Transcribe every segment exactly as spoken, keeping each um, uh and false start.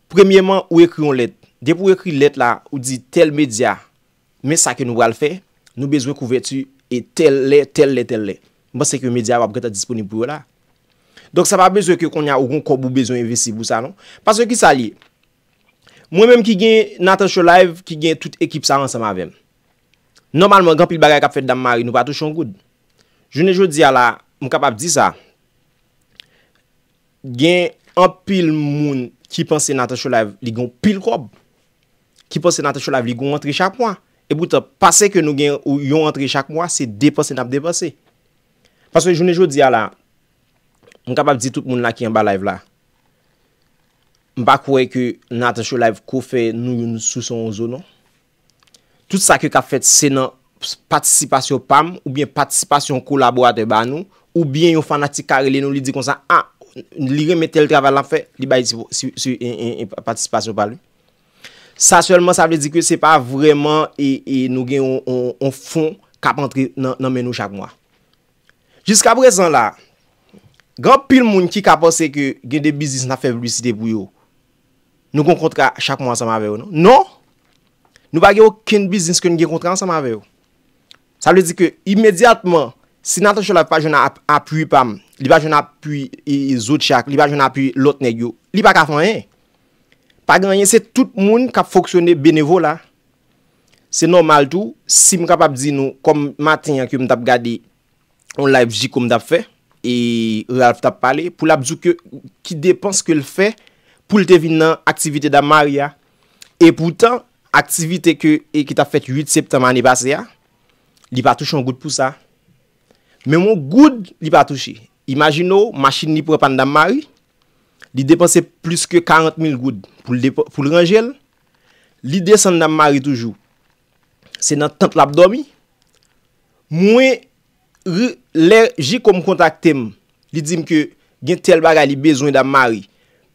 Premyeman, ou ekri yon lèt. Depi ou ekri lèt la, ou di tèl medya, men sa ke nou pral fè, nou bezwen kouvèti e tèl lè, tèl lè, tèl lè. M panse ke medya yo ap gentan disponib pou yo la. Donk, sa pa bezwen ke kounye a ou gon kòb ou bezwen envesti pou sa, non. Paske ki sa l ye? Mwen menm ki gen Nathan Show Live, ki gen tout ekip sa ansanm avè m. Nòmalman, gen anpil bagay k ap fèt Dam Mari, nou pa touche yon goud. Jounen jodi a la, m kapab di sa. Gen anpil moun ki panse Nathan Show Live, li gen yon pil kòb. Ki panse Nathan Show Live, li gen yon antre chak mwa. E poutan, pase ke nou gen yon antre chak mwa, se depanse n ap depanse. Paske jounen jodi a la, m kapab di tout moun la ki anba live la, m pa kwè ke Nathan Show Live ko fè nou youn sou son zo, non. Tout sa ke k ap fèt, se nan patisipasyon pa m, oubyen patisipasyon kolaboratè ba nou, oubyen yon fanatik ka rele nou, li di konsa, a, li renmen tèl travay l ap fè, li bay si, si, si, en, en, en, patisipasyon pa li. Sa sèlman, sa vle di ke se pa vrèman e, e nou gen yon, yon, yon fon k ap antre nan, nan men nou chak mwa. Jiska prezan la, gen anpil moun ki ka panse ke gen de biznis n ap fè piblisite pou yo. Nou gen kontra chak mwa ansanm avè yo, non? Non! Nou pa gen okenn biznis ke n gen kontra ansanm avè yo. Sa vle di ke imedyatman, si Nathan Show Live pa jwenn ap, apui pa m, li pa jwenn apui e, e Zodiak, li pa jwenn apui lòt nèg yo, li pa ka fè anyen. Pa gen anyen, se tout moun k ap fonksyone benevola. Se nòmal tou, si m kapab di nou, kòm maten an ke m t ap gade yon live Jiko m t ap fè, e Ralph t ap pale, pou l ap di w ke ki depans ke l fè pou l te vin nan aktivite Dam Mari a. E poutan, aktivite ke, e ki t ap fèt uit septanm ane pase a, li pa touche yon goud pou sa. Menm yon goud, li pa touche. Imajine w, machin li pran pàn Dam Mari, li depanse plis ke karant mil goud pou l depa-, pou l ranje l. Li desann Dam Mari toujou. Se nan tant l ap dòmi. Mwen, ri-, lè Jiko m kontakte m, li di m ke gen tèl bagay li bezwen Dam Mari.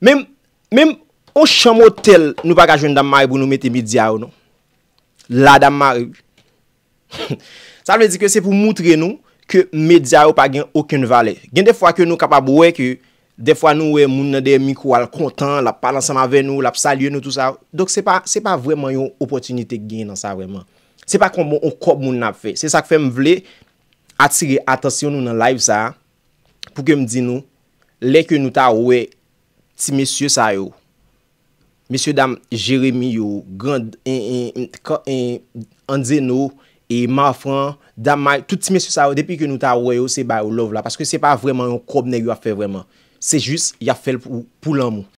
Menm, menm yon chanm otèl, nou pa ka jwenn Dam Mari pou nou mete medya yo, non. La Dam Mari. Sa vle di ke se pou moutre nou ke medya yo pa gen okenn valè. Gen de fwa ke nou kapab wè ke, de fwa nou wè moun nan dèyè mikwo a l kontan, l ap pale ansanm avè nou, l ap salye nou, tou sa. Donk, se pa, se pa vrèman yon opòtinite k genyen nan sa vrèman. Se pa kòb, yon kòb moun nan ap fè. Se sa k fè m vle atire atansyon nou nan live sa a, pou ke m di nou, lè ke nou ta wè ti mesye sa yo, mesye dam Jeremi yo, Grand, en, en, en, ka-, en, Anzeno, e Mafran, Damay, tout ti mesye sa yo, depi ke nou ta wè yo, se ba yo love la, paske se pa vrèman yon kòb nèg yo ap fè vrèman. Se jis, y ap fè l pou, pou lanmou.